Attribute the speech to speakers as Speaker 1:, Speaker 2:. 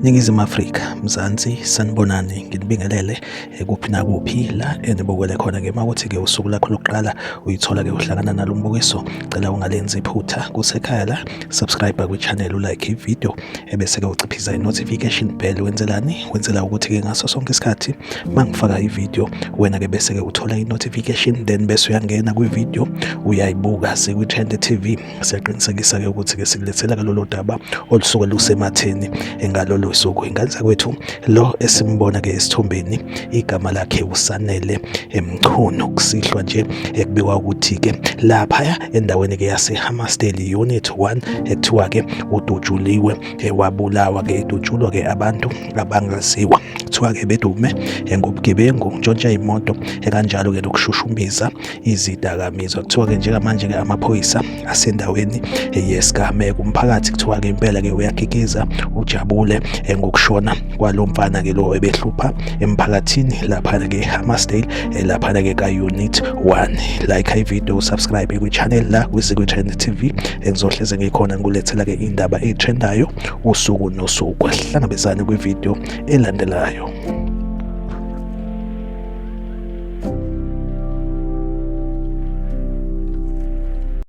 Speaker 1: Ningizimu Afrika, Mzansi, sanibonani, nginibingelele kuphi nakuphi la enibukele khona ke makuthi ke usuku lakho lokuqala uyithola ke uhlangana nalo mbukiso, cela ungalenzi iphutha kusekhaya la, subscribe kwi-channel, ulike i-video ebese ke uciphiza i-notification bell. Wenzelani? Wenzela ukuthi ke ngaso sonke isikhathi mangifaka i-video wena ke bese ke uthola i-notification, then bese uyangena kwi-video uyayibuka. Sikwi-Trend TV, siyaqinisekisa-ke ukuthi-ke sikulethela kalolo daba olusuke lusematheni ngalolo suku. Ingane zakwethu, lo esimbona-ke esithombeni igama lakhe uSanele Mchunu. Kusihlwa nje ekubikwa ukuthi-ke laphaya endaweni-ke yase-Hammersdale Unit 1 ekuthiwa-ke udutshuliwe wabulawa-ke, edutshulwa-ke abantu abangaziwa. Kuthiwa-ke bedume ngobugebengu, ntshontsha imoto, kanjalo-ke nokushushumbiza izidakamizwa. Kuthiwa-ke njengamanje-ke amaphoyisa asendaweni yesigameko. Umphakathi kuthiwa-ke impela-ke uyakikiza, ujabule ngokushona kwalo mfana-ke lo ebehlupha emphakathini laphana-ke eHammersdale, laphana-ke ka-Unit 1. Like i-video, subscribe kwi-channel la kwiZikwi-Trend TV, engizohleze ngikhona ngilethela-ke indaba ey'trendayo usuku nosuku. Hlangabezane kwi-video elandelayo.